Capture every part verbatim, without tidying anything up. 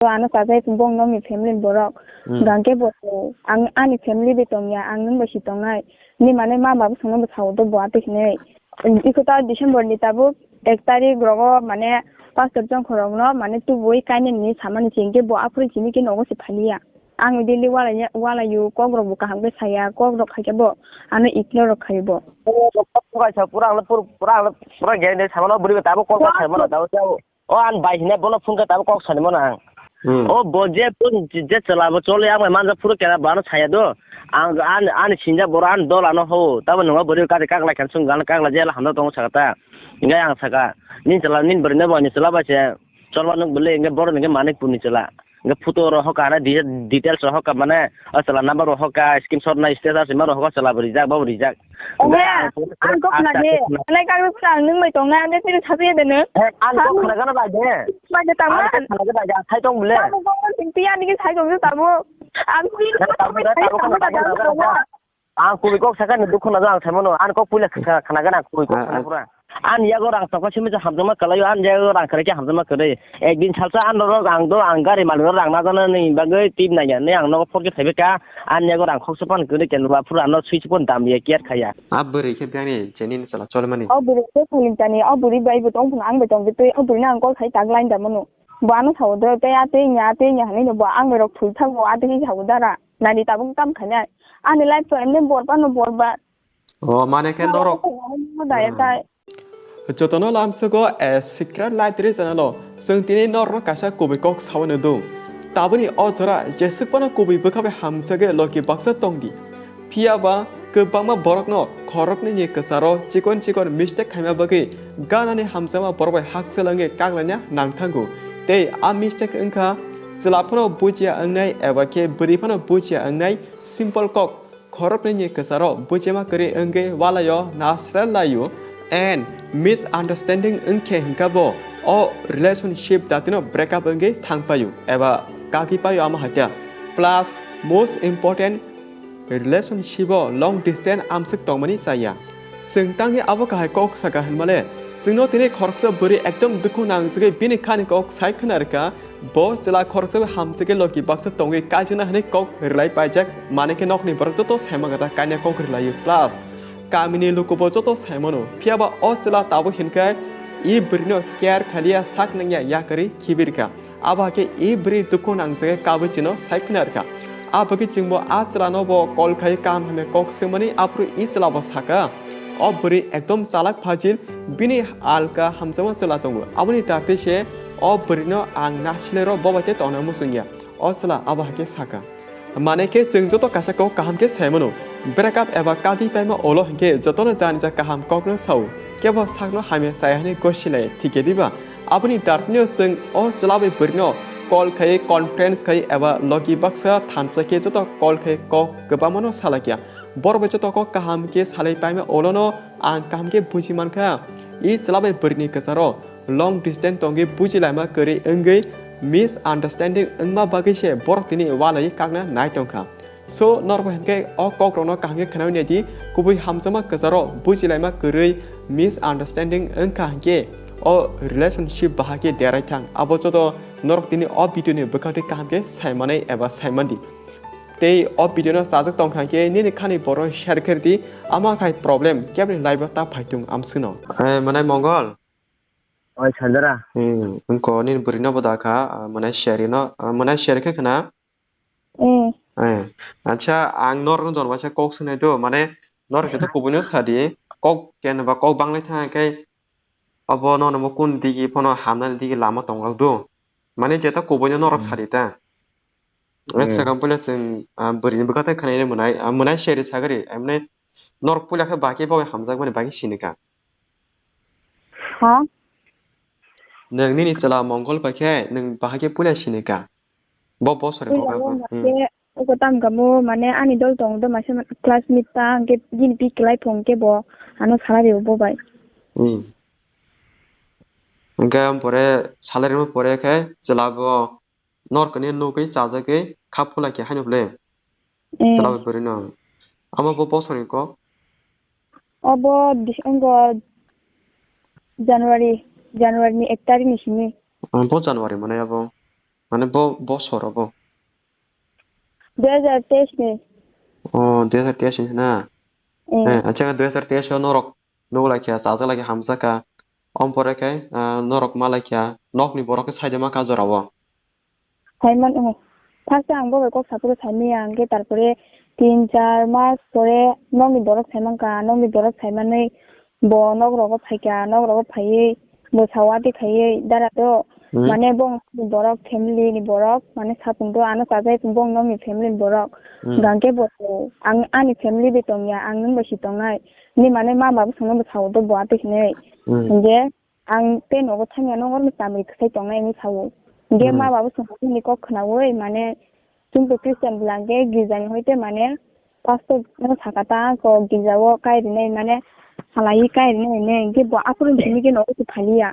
To ano chajai bong nokni family ni borok. Hmm. Hwnkhe bo ang ani family bai tongya, ang nwng bai si tongnai. Ni mane ma baba songno bo sao do bo atwi hinwi. Iko ta December ni tabuk ek tarik rogo mane pastor jongkho rokno mane tubui kainani samani se hwnkhe bo aphuru simi khe nogo se phaliya. Ang daily wala ya, wala yo kok rok bo kaham khe saya, kok rok khaikhe bo ano ignore rok khaio bo. Pura ang pura pura ang pura gyan de samano buri tabuk kok rok khaimano tabuk. O ang bai hina bono phone kha tabuk kok sani mano ang. Hmm. O bo je phone je chwla bo choli ang bai manja phuru kera bano saya do. Ang an ani sinja boro an dol ano ho. Tabo nungo bori kari kagla khan sung gan kagla jela hamda tongo sakata. Inga ang saka. Nin chwla nin bori ne bo ani chwla ba se. Cholma nuk bole inga boro ninga manik puni chwla. Inga photo ro hoka na di-, details ro hoka mane. O chwla number ro hoka screenshot na status ma ro hoka chwla bo rijak ba bo rijak. Ohe, ang kok khna de. Nai kagwi phra ang nwng bai tong na, ang de tini sabi de nw. He, ang kok khna gana bai de. Bai de tang man. Ang kok khna gana bai de, sai tong bole. Ang kok khna gana bai de, sai tong bole. Ang kui kok khna gana bai de. Ang kui kok saka ni dukhu na ang sai mano. Ang kok puila khna gana ang kui kok khna pura. Ang yago rang tokma simi hamjakma kalayo, ang yago rang kare khe hamjakma kare. Ekdin salsa ang norok ang do ang gari malik rang na jana ni bagwi tip nai ya. Ne ang nogo phone khe thaibe ka. Ani yago rang khoksa pan kwrwi khe nw aphuru ano switch phone dam ya care khaya. A bwrwi khe biyangni je nini chwla cholimani. O bwrwi khe Solintani, o bwrwi bai bo tong phano ang bai tong twi, o bwrwi no ang call khai tak line da mano. Bo ano sao do tei a tei nya, a tei nya hinwi no bo ang bai rok thwi thango, a tei sao dara. Nani tabuk tam khainai. Ani life to emne borba no borba. O mane khe norok. Da ya tai. Jotono lamsogo A Secret Library channel o chwng tini norokno kaisa kubui kok saui nw do. Tabukni o jora jeswk phano kubui bwkha bai hamjagwi logi baksa tongdi. Phiya ba kwbangma borokno khoroknwini kwcharo chikon chikon mistake khaima bagwi ganani hamjakma borok bai hakchal wngwi kaglaina nang thango. Tei a mistake wngkha chwla phano bujiya wngnai eba khe bwrwi phano bujiya wngnai simple kok. Khoroknwini kwcharo buchima kwrwi wngwi walaio nasra laio and misunderstanding wngkhe hwnkha bo o relationship datino break up wngwi thangpaio eba kagwi paio ama haikhe. Plus most important relationship o long distance amswk tongmani chaya. Chwng tangwi abo kahai kok saka hwnmale chwngno tini khoroksa bwrwi ekdom dukhu nangjagwi bini khani kok sai khna rwkha. Bo chwla khoroksa bai hamjagwi logi baksa tongwi kaijakna hwnwi kok rwlai paijak, mane khe nokni borok joto saimano da kaina kok rwlaio, plus kamini lukubo joto saimano. Phiya ba o chwla tabuk hinkhe e bwrwino care khaliya, sak nangya, yakarwi khibi rwkha. Abo hakhe e bwrwi dukhu nangjagwi kabui chwngno sai khna rwkha. A bagwi chwngbo a chwlano bo call khai kaham hamya kok swngmani, aphuru e chwlabo saka, o bwrwi ekdom chalak phajil, bini alka hamjakma chwla tongo. Aboni tartwi se o bwrwino ang nasilero bo bai tei tongna muchungya. O chwla abo hai khe saka. Mane khe chwng joto kaisa kok kaham khe sai mano. Break up eba kagwi paima ulo hinkhe jotono jani ja kaham kokno sao. Kebo sakno hamya chaya hwnwi gosi lai thikhe diba? Aboni tartwino chwng o chwla bai bwrwino call khai, conference khai eba logi baksa thansa khe joto call khai kok kwbangmano salakya. Borok bai joto kok kaham khe salai paima ulono ang kaham khe buji mankha. I chwla bai bwrwini kwcharo long distance tongwi buji laima kwrwi wngwi misunderstanding wngma bagwi se borok tini walaiwi kakna nai tongkha. So, norok bai hinkhe o kokrokno kaham khe khnaui naidi, kubui hamjakma kwcharo buji laima kwrwi misunderstanding wngkha hinkhe o relationship bahai khe derai thang. Abo joto norok tini o video ni bwkhak twi kaham khe sai manai eba sai mandi. Tei o video no chajak tongkha hinkhe nini khani borok share khe rwdi, ama khai problem keboni life o ta phai tung amswkno. Eh, mwnai Mongol? Oi, Sanjara. Hmm, wngko nini bwrwi no bo da kha, ah, mwnai share no, ah, mwnai share khe khna? Eh. Eh, acha, ang norokno don waisa kok swnai do, mane norok joto kubui no sadi, kok ken ba kok banglai thang khe abo nono bo kun digi phano hamnani digi lama tonglak do. Mane jeta kubui no norok sadi ta. Hmm. Sakang puila chwng, ah, bwrwini bwkha tai khwnai mwnai, ah, mwnai share sagari, mane norok puila khe baki bo hamjakmani baki sinika. Ha? Nwng nini chwla Mongol bai khe nwng bahai khe puila sinika. Bo bosor ni kokno. Puila bo hmm. Mane, oko tam kamo, mane ani dol tong do, masa classmate ta, hwnkhe bini pi kwlai phone khe bo, ano salary bo bai. Hmm. Hwnkhe pore salary mo pore khe chwla bo nor kani nugwi chajagwi kha phulai khe haino bwle. Eh. Chwla bo bwrwi no. Amo bo bosor ni kok? Obo dis-, ongo January, January ni ek tarik ni simi. Ah, bo January mane abo. Mane bo, bosor abo? Dui hajar teis ni. O, dui hajar teis ni na? Mm. Eh, acha, dui hajar teis o norok nuglaikha, chajaklaikha, hamjakha. Ompore khe, ah, norok malaikha, nokni borok khe saide ma ka jorao. Saiman, oh. First ang bo bai kok saphuru saimaya, hwnkhe tarpore tin char mas pore nokni borok saimankha, nokni borok saimanwi bo nok rogo phaikha, nok rogo phaiwi bo sao ati khaiwi dara to, hmm, mane bongni borok family ni borok mane sapung to ano chajai bong nokni family ni borok, hmm, hwnkhe bo ang ani family bai tongya, ang nwng bai si tongnai, ni mane ma babu songno bo sao to bo ati hinwi, hmm, hwnkhe ang tei nogo thangya, nogo oroni tamri kwsai tongnai hinwi sao. Hwnkhe, hmm, ma babu songni kok khwnaui, mane, chwngbo Christian bwla hwnkhe girjani hoite, mane, pastor no saka ta, ko girjao kai rinai, mane, halaiwi kai rinai hinwi, hwnkhe bo aphuru simi khe nogo se phaliya.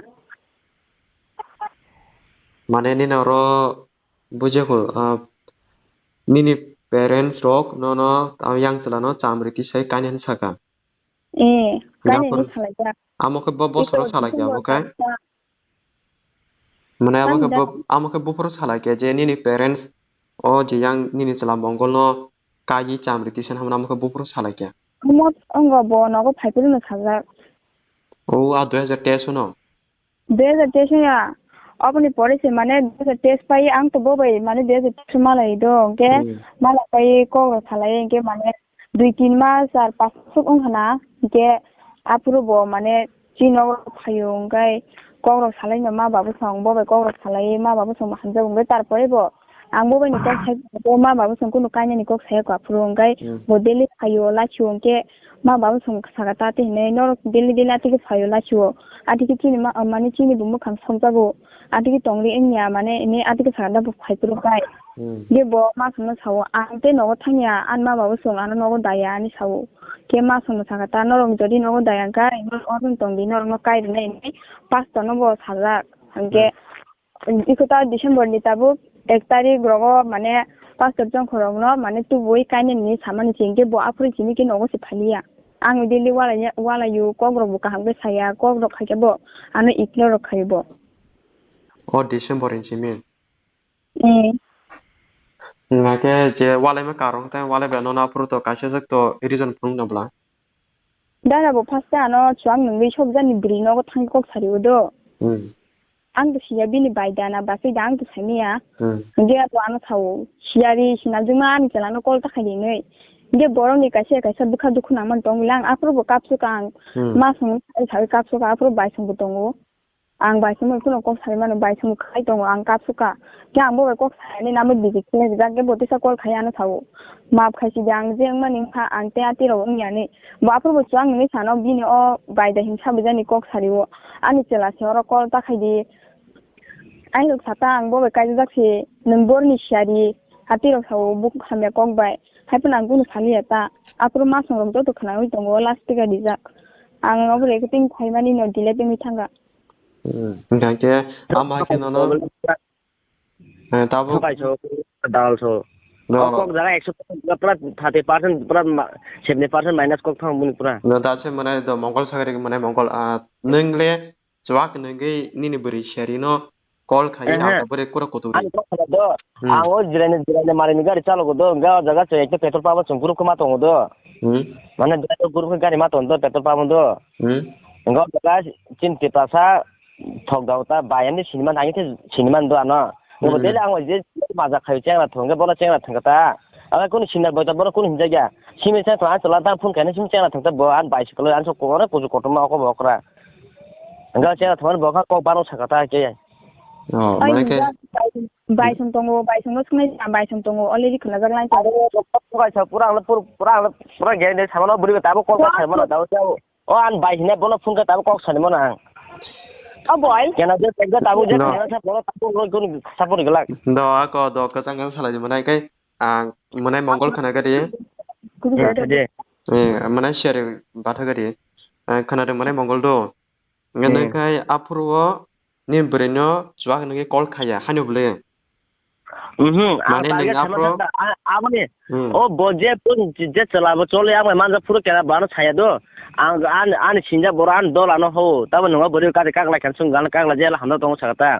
Mane, nini oro bujiya kho, ah, nini parents rok nono, ah, yang chwla no chamri tisai kainani saka. Eh, kainani salaijak. Amo khe bo bosoro salaikhe abo khe? Mane abo khe bo, amo khe buphuru salaikhe je nini parents o je yang nini chwla Mongol no kaiwi chamri tisa hwnwi amo khe buphuru salaikhe. Amo ongo bo nogo phaiphuru no sajak. O a dui hajar teis no? Dui hajar teis ya. Oboni pore se mane dui hajar teis pai ang to bo bai mane dui hajar teis malai do, hwnkhe, hmm, malai pai kok rok salai, hwnkhe mane dui tin mas ar pas suk wng khana, hwnkhe aphuru bo mane chini nogo phaio, hwnkhe kok rok salai no ma babu song, bo bai kok rok salai ma babu song hamjak, hwnkhe tarpore bo ang bo bai ni kok sai bo ma babu song kunu kainani kok saya kho aphuru, hwnkhe, hmm, bo daily phaio lachi o, hwnkhe ma babu song saka ta tei hinwi norok daily daily atiki phaio lachi o, atiki chini ma mane chini bo mwkhang somjago, atiki tongri wngya mane ini atiki saka ta bo phai phuru kai. Hmm. Hwnkhe bo ma songno sao, ang tei nogo thangya, ani ma babu song ano nogo daya ani sao. Khe ma songno saka ta, norok jodi nogo daya hwnkha, norok oroni tongdi, norokno kai rwnai hinwi pastor no bo sajak. Hwnkhe, hmm, iko ta December ni tabuk ek tarik rogo mane pastor jongkhorokno mane tubui kainani samani se, hwnkhe bo aphuru simi khe nogo se phaliya. Ang daily walai, walaio, kok rok bo kaham khe saya, kok rok khaikhe bo ano ignore rok khaio bo. O December ni simi? Hmm. Hwnkhe je walaima karong tei walai bai nono aphuru to kaisa jak to reason phunukna bwla. Dara bo first ano chuak nungwi sobjani bwrwi nogo thangwi kok sari o do. Hmm. Ang to siya bini bai dana basai da ang to saimaya. Hmm. Hwnkhe abo ano sao siyari sinamjwkma ani chwla no call ta khaidi hinwi. Hwnkhe borok ni kaisa kaisa bwkha dukhu nangmani tong bwle ang aphuru bo kapsuk ang. Hmm. Ma song sai sai kapsuk aphuru bai song bo tongo. Ang bai songno kheno kok sai mano, bai songno khai tongo, ang kapsukha. Khe ang bo bai kok sai ani namo busy khe rijak khe bo tisa call khai ano sao. Maap khai sidi ang je wngmani wngkha, ang tei atwi rok wngya ni. Bo aphuru bo chuak nini sano bini o bai da himsa bujani kok sari o. Ani chwla se oro call ta khai di. Ang rok sata ang bo bai kaijak se nwng borni siyari. Atwi rok sao bo hamya kok bai. Hai phano ang kunu saliya ta. Aphuru ma song rok joto khwnaui tongo, last tega rijak. Ang obo rek ting khai mani no delete wngwi thangkha. Hmm. Hingkha khe ama khe nono, eh, tabuk sokai so, dal so. No. O kok jaga ekso pura thirty percent pura ma-, seventy percent minus kok thang buni pura. No, da se mane do Mongol sagari mane Mongol, ah, nwng le chuak nwngwi nini bwrwi seri no call khai. Ehe. Ang to bwrwi kura kutung. Ani kok khala do. Hmm. Ang o jiraini, jiraini marini gari chalogo do, hingke o jaga se ekta petrol pump o chwng group khe ma tongo do. Hmm. Mane driver group khe gari ma tongo do, petrol pump o do. Hmm. Hingke o jaga chini Tiprasa thok da ta bai ani sinimani, ang khe sinimani do ano. Obo, hmm, daily ang bai je maja khaio chengra thwng khe bono chengra thwng kha ta. Ang kunu sinar bai ta bono kunu hinjak ya. Simi se thwng ang chwla ta phone khaina simi chengra thwng ta bo ang bai se kwlwi ang sok kok oro kuchuk kotorma oko bo okra. Ang chengra thwng bo kha kok bano sakha ta khe. Oh, ai, mane khe bai, bai song tongo, bai song no sungnai, bai song tongo, already khna jak lai. Aro, pura ang pur-, pura ang pura gere de samano buri tabo kok sai mano tabo. O ang bai hina bono phone kha tabo kok sani mano ang. O boy. Kena je tega tabo je, no, kena sa bono tabo loi kun support galak. Do ako do kachang kachang salai mane kai ang mane Mongol khana gari. Kudu gari. Eh, mane share batha gari. Ang khana de mane Mongol do. Nge, hmm, nang khai aphuru o ni bwrwi no chuak nungwi call khaya hani bwle. Mhm, ang mane target nung aphuru khaima kha, a-, aboni, hmm, o bo je phone je chwla bo choli ang bai manja phuru kera bano saya do. Ang, ani, ani sinja boro ani dol ano ho. Tabo nungo bwrwi kari kaklai khan sung gana kakla jela hamda tongo sakata.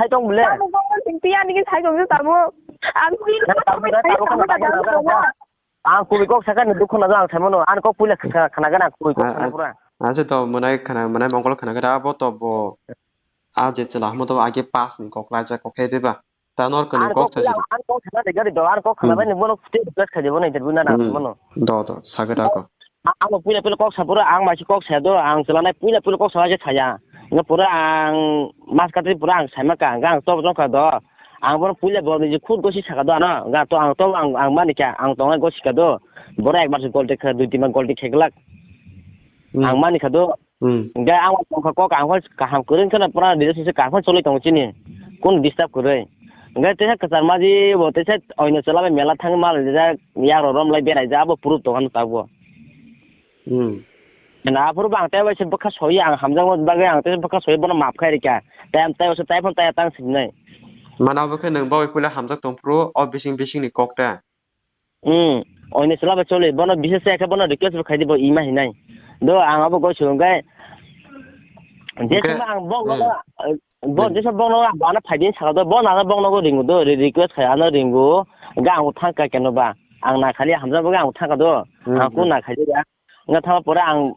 sai tong bole. Tabuk kok sing tiya nigi sai tong tamo. Ang kui ko tabuk kok sing tiya tamo. Ang kui kok sakha ni dukho na ang sai mano. Ang kok puila khana khana gana kui kok khana pura. Ang se to manai khana manai mongol khana gana abo to bo. A je chela mo to age pass ni kok lai ja kok he de ba. Ta nor kani kok sa jiro. An kok sana de gari do, an kok sana bai ni bono state request khai de bono interview na na bono. Do do, sagada ko. Ang puila puila kok sa pura ang masi kok sa do, ang chwla nai puila puila kok sa je saya. Nga pura ang mas katri pura ang sai maka, nga ang to jong ka do. Ang bono puila bo ni khud gosi saka do ano, nga to ang to ang ang mani kya, ang to ngai gosi ka do. Boro ekbar se gol de kha, dui tin bar gol de kha glak. Ang mani kha do. Hmm. Hingke ang tongkha kok ang phai kaham kwrwng kheno pura relationship kaham phai choli tongo chini. Kun disturb kwrwi. Hingke teisa kwchar maji bo teisa oino chwla bai mela thang mal rijak yak rok rom lai berai ja abo proof tong ano tabuk. Hmm. Na aphuru bo ang tei bai se bwkha soi ang hamjakma bagwi ang tei bwkha soi bono maaf khai rikha. Tei ang tei bai se tei phano tei tang sinai. Mana abo khe nwng bagwi puila hamjak tong phuru o bising bising ni kok ta. Hmm, oini chwla bai choli, bono bises khe bono request bo khaidi bo ima hinai. Do ang abo goi sung gai. Jesama ang bok no, bo jesama bok no ang bana phaidi saka do, bo nana bok no go ringu do, re-, request khai ano ringu. Ga ang thang ka keno ba. Ang na khali hamjak bo ga ang thang ka do. Ang kun na khali ga. Wngkha thangma pore ang,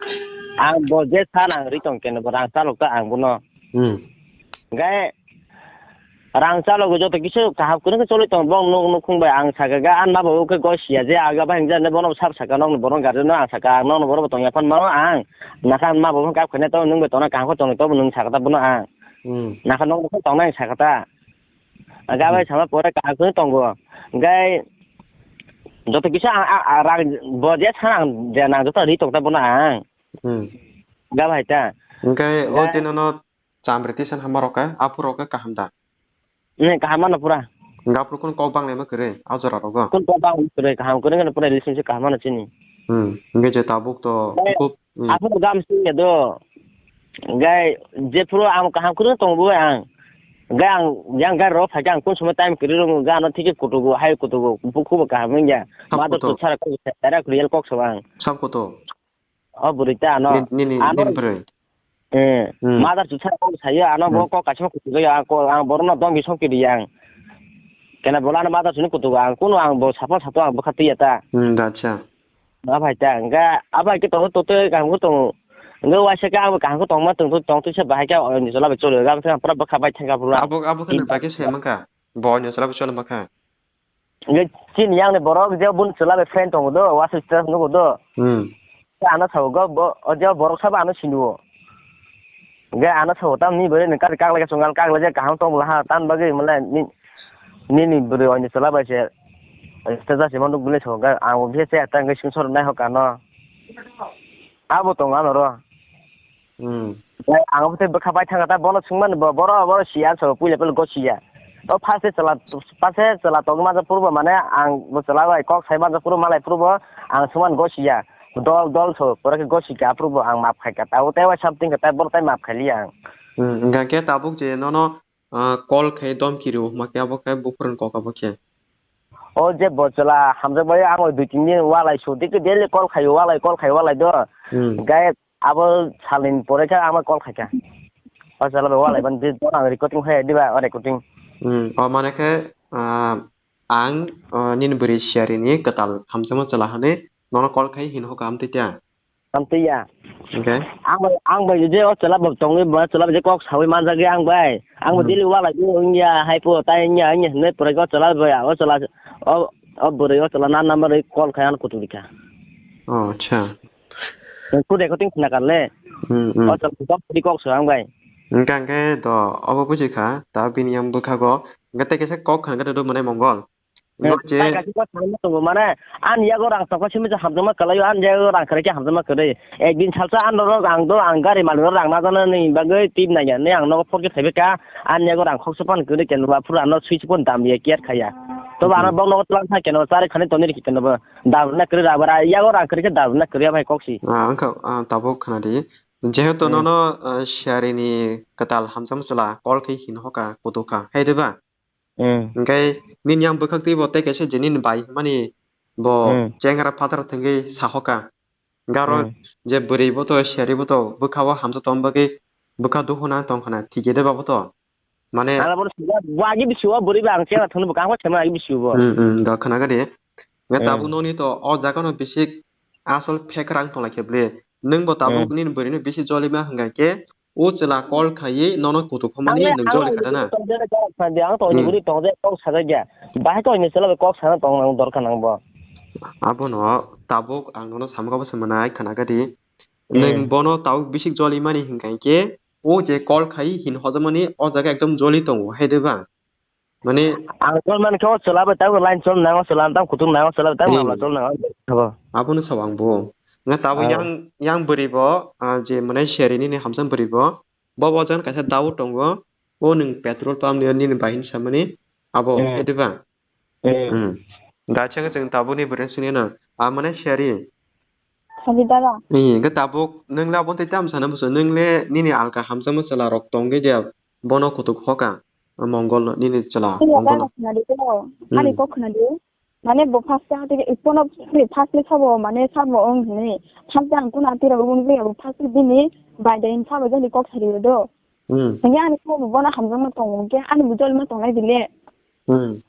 ang bo je sa nang ri tong keno bo rang chalok ta ang bono. Hmm. Hingke rang chalok joto kisu kaham kwrwng khe choli tong bong nuk nukhung bai ang saka ga an ma bo khe goi sia je aga bai hwngjak bono sab saka nokni borok guardian no ang saka ang nokni borok bo tong ya phan mano ang nakha ma bo kap khwna to nwng bai tongna kaham khe tongni to nwng saka ta bono ang. Hmm. Nakha nokni khe tongnai ang saka ta. Aga bai sama pore kaham khe tongo. Hingke joto kisa ang, ang, ang rang bo je sana ang je nang joto ri tong ta bono ang. Hmm. Ga bai ta. Hingke o tino no chamriti san hama rok ka, aphuru rok ka kaham da. Ne kaham mano pura. Hingke aphuru kun kok bang lema kere, a jora rogo. Kun kok bang kere kaham kere ngana pura relationship kaham mano chini. Hmm. Hingke je tabuk to kuk. Hmm. Aphuru gam sing ya do. Gai je phuru ang kaham kwrwng tongo bo ang. Gai ang yang gai ro phai ang kun somoi time kwrwi rwngo gai ano thik kutugo hai kutugo bukhubo kaham wngya. Sab kutu. Mother to sara kok sara real kok so ang. Sab kutu. O bwrwi ta ano. Nini, nini, ano nini bwrwi. Eh, hmm. Mother to sara kok sayo ano bo kok kaisa kutugo ya ang borno dong bisong kiri ang. Kena bola ano mother to kutugo ang kuno ang bo sapa sato ang bwkha twi ya ta. Hmm, acha. Aphai ta hingke aphai khe tongo totoi kaham khe tongo. Hingke waisa khe ang kaham khe tongma tong tong tisa bahai khe o ni chwla bai choli ga pura bwkha bai thangka pura. Abo abo khe nwng bai khe se mankha. Bo ni chwla bai choli mankha. Hingke chini yang ni borok je bun chwla bai friend tongo do waisa status nugo do. Hmm. Ano sabo go bo o je borok sabo ano sinuo. Hingke ano sabo tam ni bwrwi ni kari kaglai ka chungal kaglai je kaham tong bwla ha tan bagwi mole ni nini bwrwi o ni chwla bai se. Status se mano bwle so ga ang bo biya se ta ngai sing sor nai ho kano. Abo tong ano ro. Hmm. Ang bo te bwkha bai thang ta bono sung man bo boro boro siya so puila puila go siya. To first chwla first chwla tong ma purbo mane ang bo chwla bai kok sai ma purbo malai purbo ang sung man go siya. Dol dol so pura khe go sika purbo ang map khai ka ta o te wa something ka ta boro tai map khai li ang. Hmm, hingke tabuk je nono ah, call khai domki rio hwnba khe abo khe buphuruni kok abo khe. O je bo chwla hamjak bai ang dui tin din walai su dikhe daily call khai walai call khai walai do. Hmm. Gai abo salin pore khe ang call khai kha. O chwla bai walai ban di don ang recording khai diba o recording. Hmm. O mane khe, ah, ang, ah, nini bwrwi siyari ni kwtal hamjakma chwla hwnwi nono call khai hin hoka amtwi ta. Amtwi ya. Okay. Ang bai, ang bai je o chwla bo tongwi bo chwla bo je kok sawi manjak ya ang bai. Ang bo Hmm. daily walai di wngya hai po tai wngya wngya hinwi pore o chwla bai o chwla o, o bwrwi o chwla na number ri call khai ano kutuk dikha. Oh, acha. Ku recording khna kar le. Hmm, hmm. O chwla kok di kok sa ang bai. Hwnkha hwnkhe do obo buji kha ta bini yang bwkhago hwnkhe tei kisa kok khna khe do mane mongol. Eh, no je. Tai kaisa kok sanma tongo, mane, ani yago rang tokma simi je hamjakma kwlaio, ani yago rang kwrwi khe hamjakma kwrwi. Ekdin salsa ano rok ang do, ang gari malik rok rang najaknani bagwi tip naiya hinwi ang nogo phone khe phaibai kha, ani yago rang khoksa phano kwrwi khe nuba phuru ano switch phone dam ya care khaiya. Tobo ano Hmm. bok nogo twlang kha keno chari khani tonwi rikhi keno bo dam rwna kwrwi rw abo ra yago rang kwrwi khe dam rwna kwrwi ya bai kok si. Ah, wngkha, ah, tabuk khna di. Jehetu Hmm. nono, ah, siyari ni kwtal hamjakma chwla call khe hin hoka kutuk kha, hai de ba? Hmm. Hwnkhe nini yang bwkhak twi bo tei kaisa je nini bai hwnmani bo Hmm. chengra phatar thwngwi sahoka. Hwnkhe aro Hmm. je bwrwi bo to seri bo to bwkha o hamsa tong bagwi bwkha dukhu nang tong khna thik de ba bo to. Mane Ang abo sida wagi bisi o bwrwi ba ang chengra thwngwi bwkha ang sema agi bisi o bo. Hmm, hmm, do khna gadi. Hwnkhe tabuk Hmm. noni to o jaga no bisik asol fake rang tong lai khe ble. Nwng bo tabuk Hmm. nini bwrwi no bisi jolima hwnkha khe o chwla call khaiwi nono kutuk Ang phomani le, nwng ang joli le khata na. Tong je, ang tong je, Hmm. bwrwi tong je, kok sajak ya. Bahai to ni chwla bai kok sana tong nang dorkar nang bo. Abono tabuk ang nono samkha bo se mwnai khna gadi. Hmm. Nwng bono tabuk bisik joli mani hwnkha khe o je call khai hin hojmani o jaga ekdom joli tongo hai de ba. Mane Ang chol man khe o chwla bai tamo line chol nango, chwla tamo kutung nango, chwla bai tamo Hmm. mamla chol nango. Abo. Abono sao ang bo. Nga tabuk Ah. yang, yang bwrwi bo, ah, je mane seri nini hamsa bwrwi bo. Bo bo jan kaisa doubt tongo. O nwng petrol pump ni nini bahini samani abo Hmm. hai de ba? Hmm. Hmm. Da chang chang tabuk ni bwrwi sini na. A mane seri. Sadi dara. Ni ga tabuk nwng le abo tei tam sana buso nwng le nini alka hamsa mo chwla rok tong ge de bono kutuk hoka. Mongol nini chwla Ani Mongol. Dara khna di ko. Hmm. Ani kok khna di. Mane bo first ta te ipono first le sabo mane sabo ong hini. First ta ang kuna tira ong le abo first bini bai dai sabo jani kok sari do. Hmm. Hingke ani kok bono hamjakma tongo hingke ani bo jolima tongnai bile. Hmm.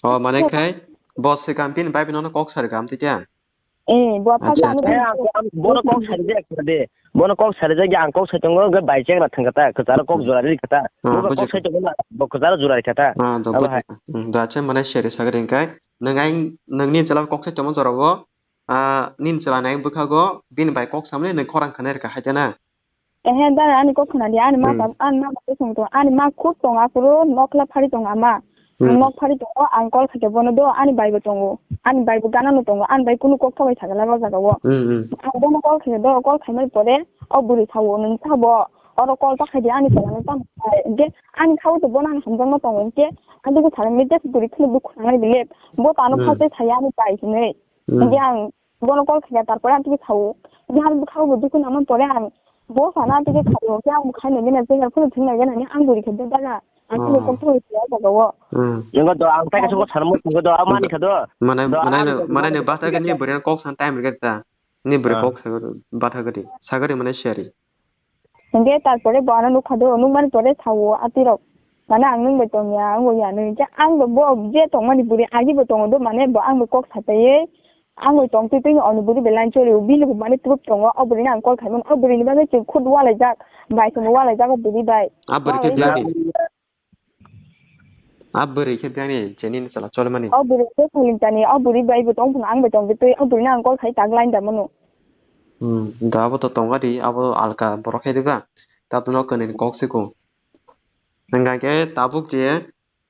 O mane Kok khai bo swkang pin bai binono kok sari kam tei kya? Eh, bo Acha, acha. Eh, ang, ang bono kok sari jak de. Bono kok sari jak ang kok sai tongo hingke bai cheng na thang kata kwcharo kok jora ri kata. Ah, bo kok sai tongo na bo kwcharo jora ri kata. Ah, do Abo bo. Hai. Hmm, do acha mane seri sagri hingkai. Nang ai nangni chwla kok sai tongo jora bo. Ah, nini chwla nai bwkhago bini bai kok samani nang khorang khanai rwkha hai tana. Ehe, dara ani kok khna di, ani ma Hmm. ta, ani ma ta song to, ani ma khub tong aphuru nokla phari tong ama. Ang Hmm. nok phari tongo, ang kol khaikhe bono do, ani bai bo tongo, ani bai bo gana no tongo, ani bai kunu kok thabai thagala o jaga o. Hmm, hmm. Ang bono kol khaikhe do, kol khaimani pore, o bwrwi sao, nwng sabo, oro kol ta khaidi ani chwla no tamo khai, je ani sao to bono ang hamjakma tongo, hwnkhe ang digi thangwi je bwrwi kheno dukhu nangnai bile, bo tano Hmm. phaste thaya ani bai hinwi. Hmm. Hwnkhe ang bono kol khaikha, tarpore ang tini sao. Hwnkhe ang bwkha bo dukhu nangmani pore ang bo sana tini sao. Hwnkhe ang bwkha nai gana, jeng phuru thwng nai gana, ang bwrwi khe dada. Ang tini Oh. kok thangwi thaya jaga o. Hmm. Yang do ang tai kaisa Hmm. ko sana mo, yang do ang mani kha do. Mane, Do mane, ang mane ne bata gani bwrwi kok san time rwgeta. Ni bwrwi Ah. kok sagari, bata gari, sagari mane siyari. Hingke tarpore bo ano nukha do, nukmani pore sao atirok. Mane ang nwng bai tongya, ang bo ya nwi. Hingke ang bo, bo je tongmani bwrwi agi bo tongo do, mane bo ang bo kok sataiwi, ang bo tong twi twi oni bwrwi belai choli o, bini bo mane proof tongo, o bwrwino ang call khaimani, o bwrwini bagwi chwng khud walaijak, bai se bo walaijak o bwrwi bai. A bwrwi khe Walaijak. Biyani? A bwrwi khe biyani je nini chwla cholimani? O bwrwi khe Solingtani, o bwrwi bai bo tong phano ang bai tong twi, o bwrwino ang call khai tak line da mano. Hmm, da abo to tonga di, abo alka borok hai diba? Tabukno kwnwi ni kok siko. Hwnkha khe tabuk je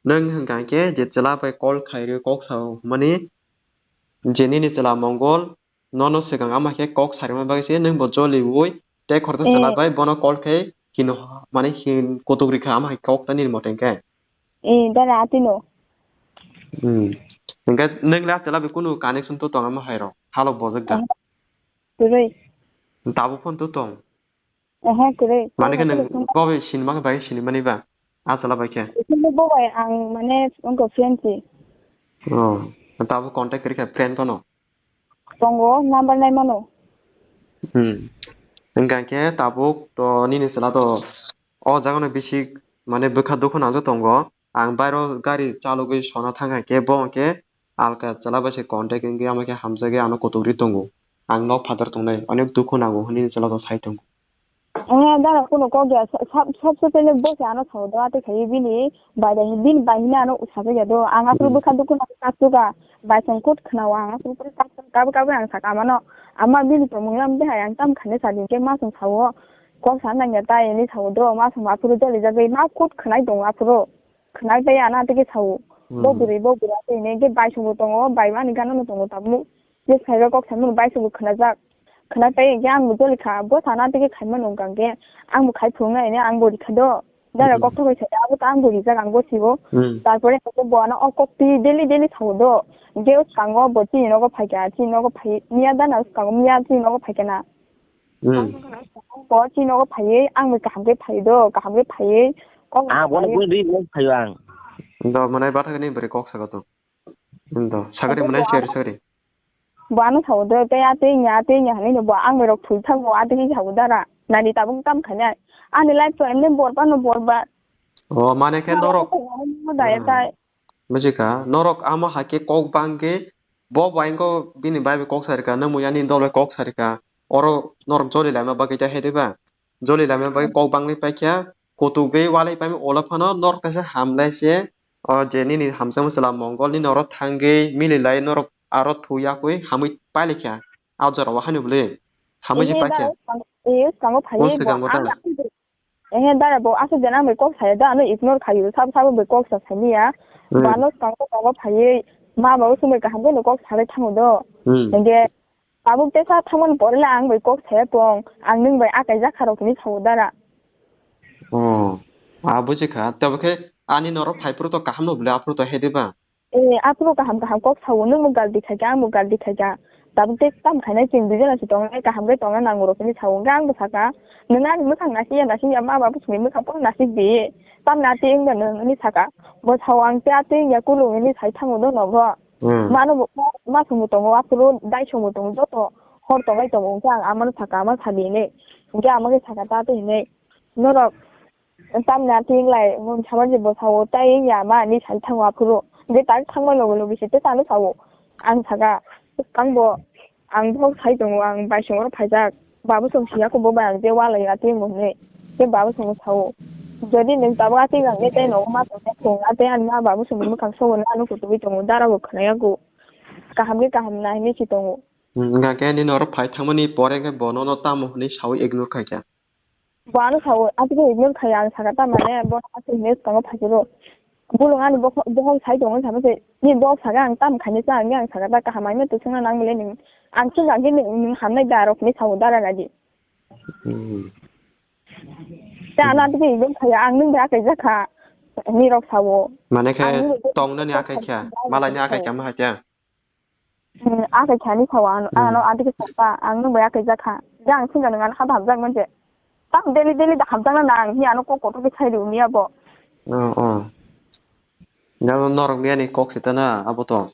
nwng hwnkha khe je chwla bai call khairwi kok sao hwnmani je nini chwla Mongol nono swkang ama khe kok sarima bagwi se nwng bo joliui tei khoroksa chwla Eh. Bai bono call khe hino mane hin kutuk rikha ama hai kok ta nini mote hwnkhe. Eh, dara atino. Hmm. Hwnkhe nwng le a chwla bai kunu connection to tong ama hai rok halok bojak da. Eh. Kwrwi. Tabuk phone to tong. Oho, kwrwi. Mane khe nwng kobe sinima khe bai sinimani ba? Achwla bai khe? Isini bo bai ang mane wngkha friend si. Oh, tabuk contact kwrwi kha friend phano? Tongo, number nai mano. Hmm. Hwnkha khe tabuk to nini chwla to o jaga no bisi mane bwkha dukhu nangjak tongo. Ang bairo gari chalogwi sona thang hai khe bo hwnkhe alka chwla bai se contact wngwi ama khe hamjagwi ano kutuk ri tongo. Ang nok phatar tongnai, onek dukhu nango hwnwi chwla to sai tongo. Eh, dara kuno kok ya, sab, sab se pele bo se ano sao do, ate khai bini bai dai, bini bai hina ano usa ya do. Ang asuk Hmm. bwkha dukhu na kasuga, bai song kut khna wa, ang asuk kut kasuga, kabu kabu ang saka mano. Ama bini to munglam de hai ang tam khane sa din ke ma song sao. Kok sa nang ya ta ini sao do, ma song ma phuru joli jagwi ma kut khnai dong aphuru. Khwnai bai ano tei khe sao, Hmm. "Bo bwrwi, bo bwrwi," ate hwnwi. Hwnkhe bai songbo tongo, bai ani gana no tongo tabuk. Je saiba kok saimano bai songbo khwnajak. Khwnai pai hwnkhe ang bo joli kha, bo sana tei khe khaimano wngkha hwnkhe ang bo khai phunuknai hwnwi ang bo rikha do. Dara Hmm. kok thogwi saya, abo to ang bo rijak, ang bo sibo. Hmm. Tarpore hwnkhe bo ano o kok twi daily daily sao do. Hwnkhe o swkango bo chini nogo phaikha, chini nogo phai, miya dana swkango, miya chini nogo phaikha na. Hmm. Bo chini nogo phaiwi, ang bai kaham khe phai do, kaham khe phaiwi, kok Ah, bono phaiwi. Bui ri mo phaio ang. Do manai bathakni bwrwi kok saka to. Do, sakari Bo manai ano, share sakari. Bo ano sao do, tei atwi nya, atwi nya hinwi no bo ang bai rok thwi thango, atwi sao dara. Nani tabuk tam khainai. Ani life to emne borba no borba. O, mane khe norok. Ano daya Hmm. tai. Bujikha, norok amo hai khe kok bang khe, bo bai wngkha bini bai bai kok sarikha, nang bo yani dol bai kok sarikha, oro norok joli laima bagwi ta hai diba? Joli laima bagwi kok bangwi paikha, kutuk gwi walai paimani ulo phano norok kaisa hamlai se, o je nini hamjakma chwla Mongol nini oro thangwi mililai norok aro thwi yakwi hamwi pailaikha, a jorao haino bwle hamwi se Ehe, paikha. Da, e, swkango phaiwi O bo swkango ang ta? Ehe, dara bo aswk jani ang bai kok saya da, ano ignore khaio, sabo sabo bai kok sa sani ya. Hmm. Bo ano swkango tongo phaiwi, ma ba usung bai kaham khe no kok salai thango do. Hmm. Hwnkhe tabuk tesa thangmani pore le ang bai kok saya tong, ang nwng bai akai jak kha rok hinwi sao dara. Oh, a bujikha. Tabo khe ani norok phai phuru to kaham no bwle, aphuru to hai diba? Eh, aphuru kaham kaham kok sao, nwng bo galdi khaikha, ang bo galdi khaikha. Tabuk tei tam khainai chwng duijona se tongnai, kaham khe tongna nango rok hinwi sao. Hwnkhe ang bo sakha, "Nwng ani mwkhang naisik ya, naisik ya, ma ba bwswkni mwkhang phano naisik di. Tamni atwi wngya nwng?" hinwi sakha. Bo sao, "Ang tei atwi wngya, kulung," hinwi sai thango do nogo. Hmm. Mano bo, ma, ma songbo tongo, aphuru dai songbo tongo, joto hor tongnai tongo. Hwnkhe ang amano sakha, ama sadi hinwi. Hwnkhe ama khe sakha, "Ta twi hinwi norok." Tamni atwi wng lai, nwng sama je bo sao, tai wng ya ma hinwi sai thango aphuru. Je tak thangma loge loge se tei tano sao. Ang sakha, ang bo, ang bo sai tongo, ang bai songro phaijak. Babu song siya ko bo bai ang je walai atwi wng hinwi. Tei babu song sao. Jodi nwng tabuk atwi wng khe tei nogo ma tongkha thung, atwi ani ma babu song mwkhang sogo na ano kutugwi tongo, dara bo khwnaya ko. Kaham khe kaham na hinwi si tongo. Hmm, wngkha khe nini oro phai thangmani pore khe bo nono tamo hinwi saui ignore khaikha? Bo ano sao, atwkhe ignore khai ang sakha, tamani bo aswk hinwi swkango phaikhe bo. Bolong ani bokhok, bokhok sai tongo, samo se, ni bok sakha ang tam khainai cha, ang sakha ta kaham aino to swngna nang bole nwng. Ang swngkha khe nwng, nwng hamnai da rok hinwi sao dara nadi. Hmm. Ta ano atwkhe ignore khai ang nwng bai akai jakha, ni rok sao. Mane khe ang nwng bai tongnani akai kha, malai ni akai kha ma hai khe. Hmm, akai khani sao ano, hmm, ano adi ke sapa, ang nwng bai akai jakha. Jang singa nang ano hap hap jak manje. Tam daily daily da hap jak na nang, hi ano kok kotor ke sai riu niya bo. Oh, oh. Jang norok niya ni kok sita na, abo to.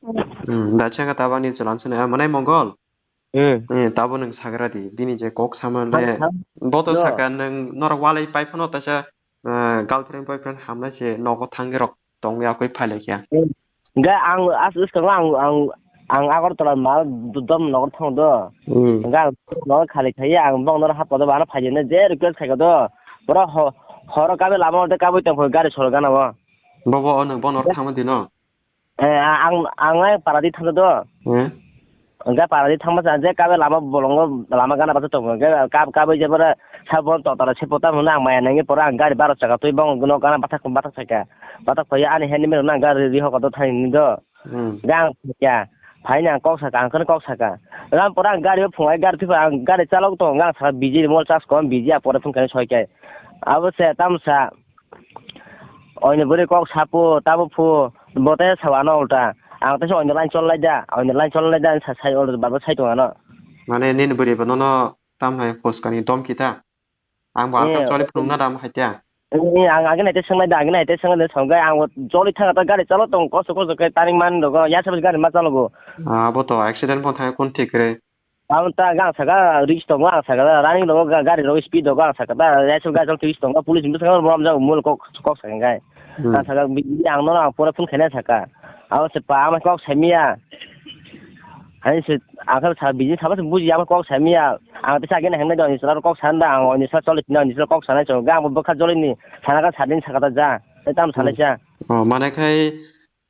Hmm. Hmm, da changa tabani chalan sene, ah, manai Mongol. Hmm. Eh, tabo nwng sagra di, bini je kok sama le, bo to saka nwng norok walai pai phano taisa, eh, girlfriend boyfriend hamlai se nogo thangwi rok tongwi akoi phailaikha. Hwnkhe ang as-, swkango ang, ang, ang Agartala mal dom nogo thango do. Hmm. Hwnkhe ang nogo khali khaiya ang bokno hapkha do, ano phaidi hinwi je request khaikha do. Borok ho-, horo kabui lama o tei kabui tongkha gari solo gana o. Bobo o nwng bono thangma dino? Eh, ang, ang lai paradi thangdo do. Hmm. Hwnkhe paradi thangma sa je kabe lama bolongo lama gana bacha tongo. Hwnkhe kab-, kabui je pore sabon totara se pota hwnwi ang maya nangwi pore ang gari baro chaka twi bong nok gana bathak bathak saikha. Bathak phaiya ani helmet rwna ang gari ri hokha do thani hwnwi do. Hmm. Hwnkhe ang phaikha. Phaina ang kok saka, ang kheno kok saka. Ram pore ang gari o phungai gari thwiba ang gari chalok tongo hwnkhe ang saka biji mobile charge kom biji a pore phunukha soikai. Abo se tamsa. Oini bwrwi kok sapo, tabo phu, bo tei sa ano ulta. Ang tei oini line chol lai da, oini line chol lai da, sa sai ol babo sai tong ano. Mane nini bwrwi bo nono tam hai phuskani dom kita. Ang bo ang tam choli phunuk na dam hai ta. Ni ang agini hai te swngnai da, agini hai te swngnai da, songkhe ang joli thanga ta gari chalo tong, kosto kosto khe taring man rogo, ya sabis gari ma chalogo. Ah, abo to accident pon thang kun thik re. Ang ta gang saka risk tongo, ang saka running rogo, ga-, gari rogo speed rogo, ang saka ta ya sabis gari chalo risk tongo, police ni bwskango rom jak mul kok kok sakhe kai. Hmm. Ang saka bi-, bi-, ang nono ang pore phone khaina saka. Abo se pa ama kok saimiya. Hai se, ang khe sa bini sabo se buji, ang kok saimiya. Ang tesa agini hingnai do, nisla kok san da, ang nisla choli tino, nisla kok sanai chong. Ga ang bwkha joli ni, sana ka sadin saka ta ja. Tei tam sanai cha. Oh, mane khai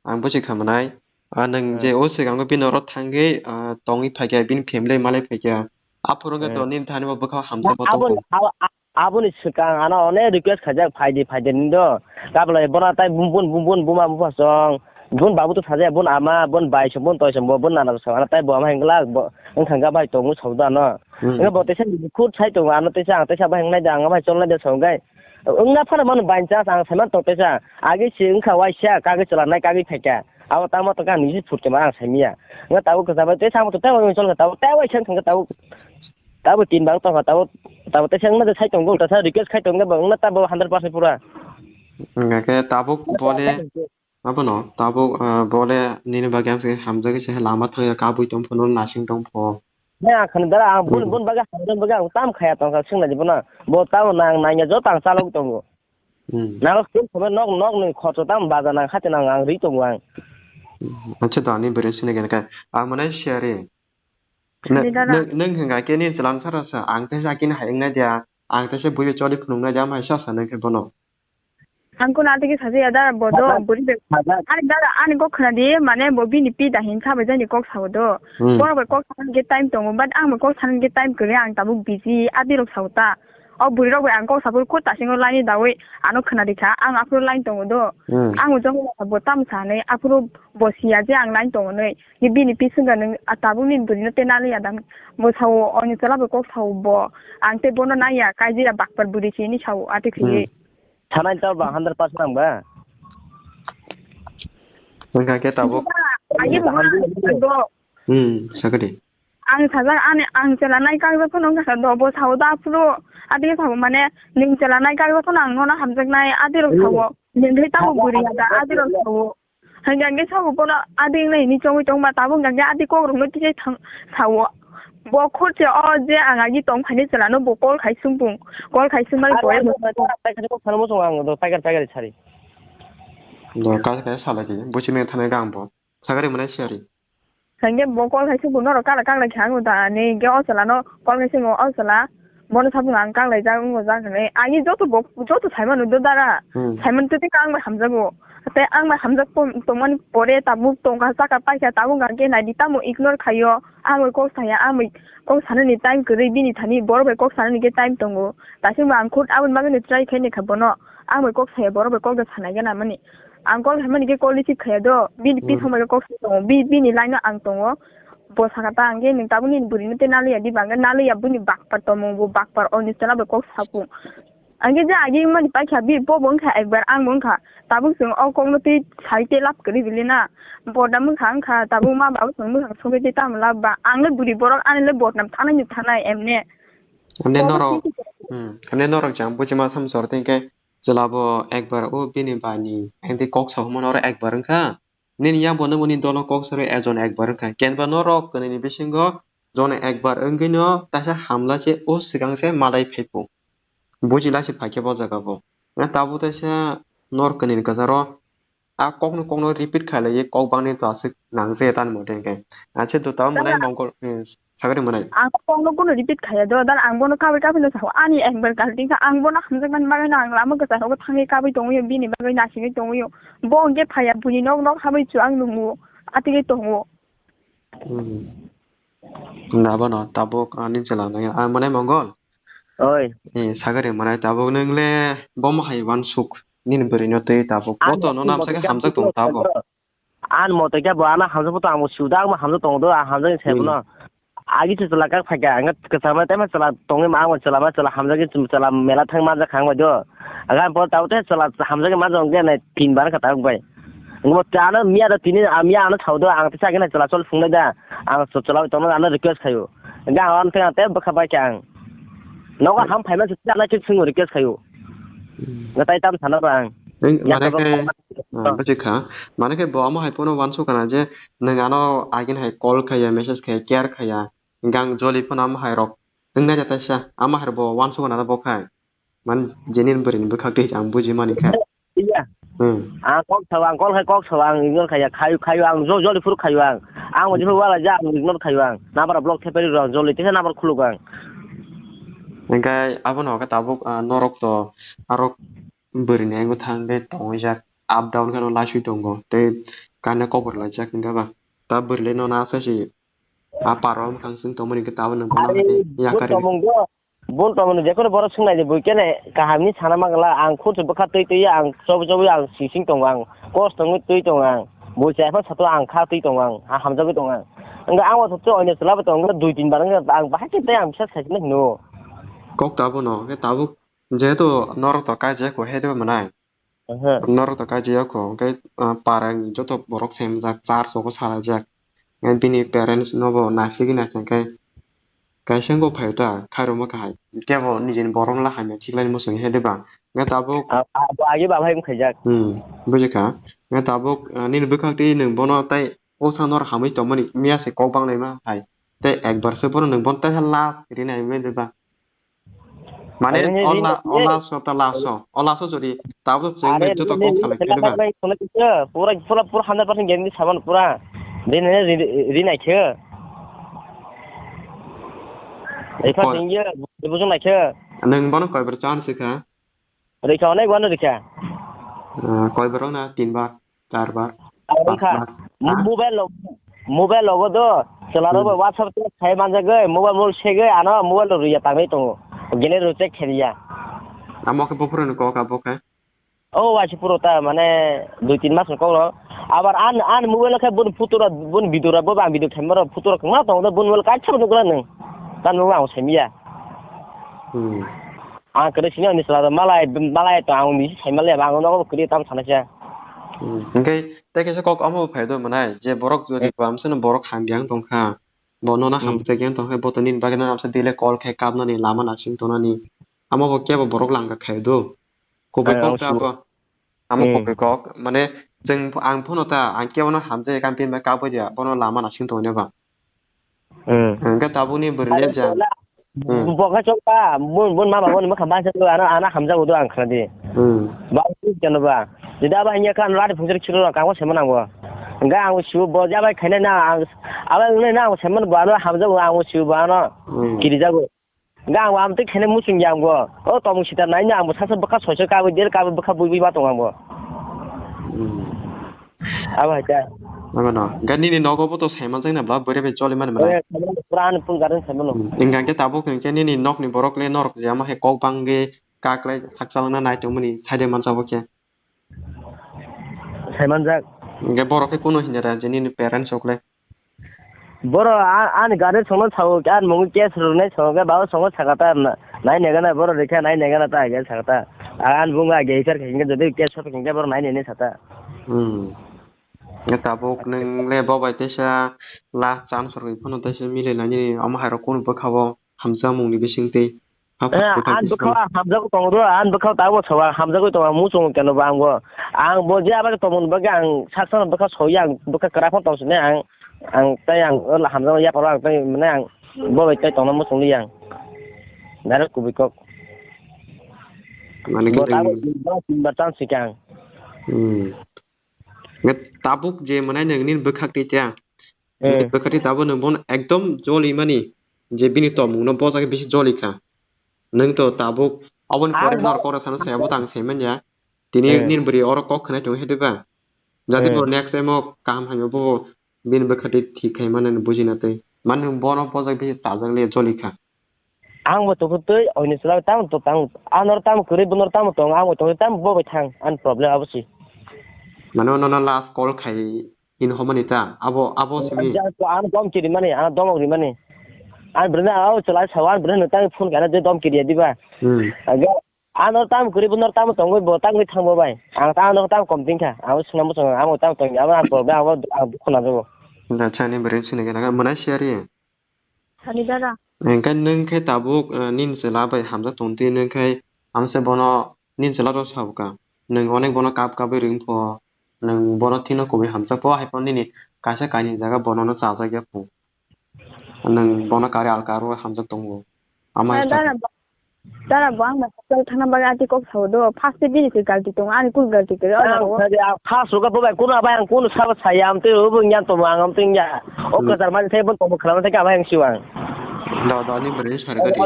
ang buji kha manai. Ah, nang je Hmm. o se gang bini oro thangwi, ah, tongwi phaikha, bini family malai phaikha. Aphuru khe Hmm. to nini thani bo bwkha hamsa bo Abo, tongo. abo, Aboni swkang ano onek request khaijak, phaidi, phaidi hwnwi do. Kaplai bono tai bun, bun, bun, bun, buma bupha song. Bun babu to sajak, bun ama, bun bai song, bun toi song, bo, bun nana song. Ano tai bo ama hinglak, bo wngkha ga bai tongo song do ano. Hmm. Wngkha bo teisa khut sai tongo, ano teisa ang teisa bai hingnai da, ang bai cholnai da song gai. Wngna phano mano bai chance ang saiman tong teisa. Agi se wngkha waisa, kagwi chwla nai kagwi phaikha. Abo tamo to kang niji phut khe ma ang saimiya. Wngkha tabuk khe sabai teisa amo to tai bai chol kha tabuk, tai bai sang thang kha tabuk. Tabuk tin bang tongkha, tabuk, tabuk teisa wngna de sai tongo, tasa request khai tongo, bang wngna tabuk hundred percent pura. Hingkha khe tabuk bole, abono tabuk, ah, bole nini bagwi ang se hamjagwi se lama thangya kabui tong phano nasing tong pho. Ne ang khani dara ang bun, Hmm. bun bagwi hamjak bagwi ang tam khaya tongkha swngna di bono. Bo tamo nang nangya joto ang chalok tongo. Hmm. Nang khe nok, nok ni khorcho tam baja nang khati nang ang ri tongo ang. Acha da ni bere sini gen ka. Ang mane share. Nang, Sini dara. nang, nang hwnka khe nini chwla no sara sa, ang teisa khe hai wngna dia, ang teisa bui choli phunukna dia, hai sa sa nang khe bono. Ang kono atigi saja ya dara bodo, Sajak, buri be. sajak. Ani dara, ani kok khna di, mane bo bini pi da hin sa bai jani kok sao do. Hmm. Borok bai kok sana ge time tongo, but ang bai kok sana ge time kwrwi, ang tabuk busy, adi rok sao ta. O buri rok bai ang kok sapor kut tasingo laini dawi, ano khna di kha, ang aphuru line tongo do. Hmm. Ang o jong bo tam sa nai, aphuru bo siya je ang line tongo nai. Ye bini pising ga nung, a tabuk ni buri no te nali ya dang. Bo sao, oni chwla bo kok sao bo. Ang te bono nai ya, kaijira bakpar buri chini sao, ati Hmm. khwi. Sanai ta ba hundred percent ang ba. Wngkha khe tabuk. Agi bo Hmm. Hmm, sakadi. Ang sajak ani, ang chwla nai kagwi phano wngkha do, bo sao da aphuru. Adi sao mane, ning chwla nai kagwi phano ang nono hamjaknai, adi rok sao. Ning thai tamo buri ya da, adi rok sao. Hingkha khe sabo bono adi wngna hini chongwi tongma tabuk hingkha khe adi kok rokno tisa thang sao. Bo khorche o je ang agi tong phaini chwla no bo call khai sung bung. Call khai sung mani Aro pore ang bo. Paikar, paikar, paikar, paikar sari. Do kaisa kaisa salai di. Buchini thani gang bo. Sagari mwnai siyari. Hingke bo call khai se bo norok kala kala khe ang da ani hingke o chwla no call khai se o chwla bono sabung ang kang lai jak wng jak hinui ani joto bo joto sai mano do dara Hmm. Sai mano tei ang bai hamjago tei ang bai hamjak tong tongmani pore tabuk tongkha saka paikha tabuk hingke nai di tamo ignore khaio ang bai kok saya ang bai kok sanani time kwrwi bini thani borok bai kok sanani khe time tongo tasingbo ang khud aboni bagwi no try khai naikha bono ang bai kok saya borok bai kok da sanai gana mani. Ang call khaimani khe call receive khaya do. Bini Hmm. pi somai khe kok sai tongo. Bi-, bini line o ang tongo. Bo sakha ta ang khe nwng tabuk nini bwrwi no tei naliya di bangkhe naliya bini bakpar tongmung bo bakpar o ni chwla bai kok sapung. Ang khe je agi mani paikha bi bo bo wngkha ekbar ang bo wngkha. Tabuk chwng o kok no tei sai tei lab kwrwi bili na. Bodam wngkha wngkha tabuk ma babu chwng mwkhang sogwi tei tamo lab ba. Ang le bwrwi borok ani le bodam thanai ni thanai emne. Emne Kobo norok, tei hmm, emne norok jang buchima samsor tei khe Chwla bo ekbar o bini bai ni engdi kok sa hwnmano oro ekbar wngkha. Nini yang bo nungmani dolo kok sa rw ejon ekbar wngkha. Kenba norok kwnwi ni bisingo jon ekbar wngwi no taisa hamla se o swkang se malai phai phu. Buji la se phai khe bo jaga bo. Na tabuk taisa nor kwnwi ni kwcharo a kok no kok no repeat khailaiwi kok bangni to aswk nang je tani mote hwnkhe. Ache do tabuk mwnai mongol, eh, Sagri mwnai. Ang kok no bono repeat khaya do, dan ang bono kabui kabui no sao. Ani ekbar kalti kha, ang bono hamjakmani bagwi no ang lama kwcharo thangwi kabui tongwi, bini bagwi nasigwi tongwi. Bo hwnkhe phaya, buini nok nok habwi chu ang nungo, atwgwi tongo. Hmm. Na bono tabuk ani chwla nai, ang mwnai mongol. Oi. Eh, Sagri mwnai tabuk nwng le bomo hai uansuk nini bwrwi no twi tabuk. Bo to no namsa khe hamjak tong tabuk. Ani moto khe bo ano hamjak photo ang bo suda ang bo hamjak tongo do, ang hamjak ni sai bono. Agi se chwla kak phaikha, ang kwchama tei ma chwla tongwi ma, ang bo chwla ma chwla hamjak ni chwla mela thang manjak kha ang bai do. Aga bo tabo tei chwla hamjak ni manjak wngkhe nai tin bar kha tabuk bai. Ang bo ano miya do tini, ah, miya ano sao do, ang tei sa khe nai chwla chol phungnai da. Ang chwla bai tongno ano request khaio. Hingkhe ang ano tei ang tei bwkha bai kha ang. Nogo ham phaima se chana khe swngwi request khaio. Hmm. Natai tam sana ba ang. Eng, mane Yato khe, ba ah, bujikha. Mane khe bo amo hai phano uansukha na je nwng ano agin hai call khaiya, message khaiya, care khaiya. Hingkhe ang joli phano amo hai rok wngna ja taisa. Amo hai bo uansukha na bo khai. Man, je nini bwrwini bwkhak twi ang buji mani kha. Iya. Hmm. Ang kok sao, ang kol khai kok sao, ang ignore khaiya, khayu, khayu, ang jo-, joli phuru khayu ang. Ang bo jephuru wala ja, ang ignore khayu ang. Number block thepai rw ang, joli teisa number khuluk ang. Hingkhe abono hwnkhe tabuk, ah, norok to aro bwrwini yango thangwi tongwi jak, up down kheno laiswi tongo, tei kane kobor laijak hingkhe ba. Ta bwrwilai nono asai se a paro mwkhang swng tongmani hwnkhe tabukno bono Are, hwnkhe bo yakari. Tongmung do, Bun tongmani jephuru borok swngnai di, bui kene kaham ni sana mangla, ang khursu bwkha twi twi ang chobo chobo ang sising tongo, ang kosto wngwi twi tongo, ang bui chai phano sato ang kha twi tongo, ang ha hamjagwi tongo, ang wngkha ang o thokto oino chwla bai tongo, wngkha dui tin bar wngkha ang bahai khe tei ang bisas khai hino. Kok ta bono, khe tabuk jehetu norok to kaijak ko, he de manai. Aha. Norok to kaijak ya kho, hwnkhe, ah, para ni joto borok semjak, church o salajak. Hwnkhe bini parents no bo naisingwi naikha, hwnkhe kaisa wngkha phai ta, khairokma kahai. Kebo nijini borok no hamya khiklai muchung he de ba. Hwnkhe tabuk, ah, ah, bo agi ba hai wngkhaijak. Hmm, bujikha. Hwnkhe tabuk, ah, nini bwkhak twi nwng bono tei o sanor hamwi tongmani miya se kok banglaima hai. Tei ekbar se bono nwng bono tei last rinai mani de ba. Mane, ani o rin la-, o ye last o ta last o. O last o jodi tabuk chwng are bai joto rin kok salai rin khe diba. Rin rin pura pura pura hundred percent guarantee saban pura. Rin rin rin ai khe. Ei pa Koi- sing ye bujung nai khe. Nwng bono koi bar chan se kha? Rikha onek wano rikha. Ah, koi bar na tin bar. Char bar, Ang paanch kha, bar. Mo-, ha? Mobile lo, mobile logo do, chwla rok Hmm. bai WhatsApp te sai manjak goi, mobile mobile segoi, ano mobile rok rwya tangwi tongo. Gele rw check khe rwya. Amo khe buphuru ni kok abo khe? O waisa phuru ta, mane, dui tin mas ni kok no. Abar an, an mobile khe bun photo rok, bun video rok, bo bang video khaima rok photo rok kwma tongo do, bun mobile kaisa bo nukla nwng. Tan mobile ang saimiya. Hmm. Ang kwrwi sini ani chwla rok malai, malai to ang bisi sai maliya, ang nogo kwrwi tam sana khe. Hmm. Hwnkhe tei kaisa kok omo bo phai do mwnai, je borok jodi Hmm. bamsano borok hamya wng tong kha, bo nono Hmm. hamjak yang tong kha, bo to nini bagwi nono amsa daily call khai kapnani lama nasing tongnani, amo bo kebo borok langka khai do. Kubui Eh, kok ang ta sure. Abo. Amo Hmm. Kubui kok, mane, chwng, ang phano ta, ang kebono hamjak ya, kampin bai kabui ya, bono lama nasing tongni ba. Hmm. Hwnkhe tabukni bwrwi Abo le jang. Hmm. Bo khe chwng ba, bun, bun mama boni mwkhang bai chwng ano, ano hamjak udo ang khna di. Hmm. Ba, keno ba. Jodi abo hanya kha ano lari phungchar khiro kangma sema nango. Hwnkhe ang siu bo jabai khainai na ang, abo wngnai na ang sema bo ano hamjak ang siu bo ano. Hmm. Kiri jago. Ga ang amtwi khainai muchung ya ang bo. O tomung sita nai no ang bo sasa bwkha soiso kabui der kabui bwkha bui bui ma tong ang bo. Hmm. Abo hai ta. Abo no. Ga nini nogo bo to saiman jai na bla bwrwi bai choli mani manai. Eh, saiman pura ani phone garden saiman no. Hmm. Hingkha khe tabuk hingkhe nini nokni borok le norok je ama hai kok bangwi kaklai hakchalwng na nai tongmani saide mansa bo khe. Saimanjak. Hingke borok khe kunu hinjara je nini parents rok le? Boro a-, ani guardian songno sao, ani mungwi case rwnai sao, hingke babo songo sakata na, nai nega na, boro rikha nai nega na ta, hingke sakata. A-, ani bungwi age hichar khe hingke jodi case sop hingke boro nai nini sata. Hmm. Hingke tabuk nwng le bo bai teisa last chance rwui phano teisa milai nani omo hai rok kunu bwkha o hamjakmung ni bising twi. Eh, ang bwkha hamjagwi tongo do, ang bwkha tabuk soba hamjagwi tongo, ang muchungo keno bo ang bo. Ang bo je abo tongmani bagwi ang saksa bwkha soya, ang bwkha kwrak phano tong sini ang, ang tei ang hamjakma yaparo ang tei mane ang bo bai tei tongna muchung li ang. Direct kubui kok. Mane khe bo tabuk tin bar chance sikang. Hmm. Nge tabuk je mwnai nwng nini bwkhak twi tya. Eh. Nini bwkhak twi tabuk nwng bono ekdom joli mani je bini tongmung no bojak bisi joli kha. Nwng to tabuk aboni pore nor kok rok sano saya bo tang sai manya. Tini nini bwrwi oro kok khwnai tongo he diba? Jati bo next time o kaham hamya bo bini bwkhak twi thik khai mano buji na twi. Mani nwng bono bojak bisi chajak le joli kha. Ang bo tongtwi oini chwla tamo to tang, anor tamo kwrwi bunor tamo tong, ang bo tongtwi tamo bo bai thang, ani problem abo si. Mano nono last call khai hin homani ta, abo, abo simi. Ang dom kiri mani, ang dom ri mani. Ang bwrwino ang chwla sao, ang bwrwino tang phone kana je dom kiri diba. Hmm. Aga, anor tamo kwrwi bunor tamo tongwi bo tangwi thang bo bai. Ang ta anor tamo kom tin kha, ang swnam bo swnam, ang bo tamo tong, abo ang problem, abo ang dukho na jabo. Acha ni bwrwi sini gana, mwnai siya ri. Sani dada. Hingke nwng khe tabuk, eh, nini chwla bai hamjak tong twi nwng khe amse bono nini chwla rok sabo ka. Nwng onek bono kap kabwi ring pho, nwng bono thwino kubui hamjak pho, hai phano nini kaisa kainwi jaga bono no chajak ya pho. Nwng bono kari alka aro hamjak tongo. Ama Eh, hai dara bo, dara bo ang bai hospital thangna bagwi ati kok sao do. First day bini se galti tongo, ani kunu galti kwrwi o jaga o. Ang first rogo bo bai kunu abai ang kunu sabo saya, amtwi bo nyan tomo ang amtwi ya. O Hmm. kwchar mani thai bo tomo khwlama thai ka abai ang siwang. Do, do, ani bwrwi sari gadi.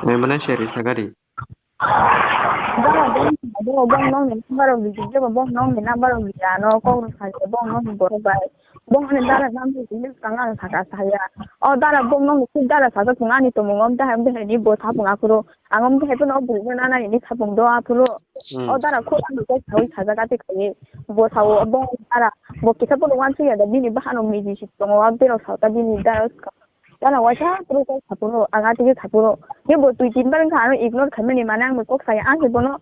Mai mwnai seri sa gari. Dara bong, bong, bong nokni number rok rijik jeba, bong nokni number rok rija no, kok rok sa khe bong nokni borok bai. Bong ni dara number rok rija kang ang saka saya. O dara bong nokni sik dara sajak tongo ani tomung om dahai, om dahai ni bo sapung aphuru. Ang om dahai phano o bwrwi no nana ni sapung do aphuru. Hmm. O dara khok ani kok sawi sajak ati khaye. Bo sao o bong dara. Bo kisa phano uansuk ya da bini bahan rok miji sik tongo, o berok sao ta bini dara. Gana waisa phuru kok saphuru, ang atigi saphuru. Ni bo twi tin bar wngkha, ano ignore khaimani, mane ang bai kok saya, ang se bono,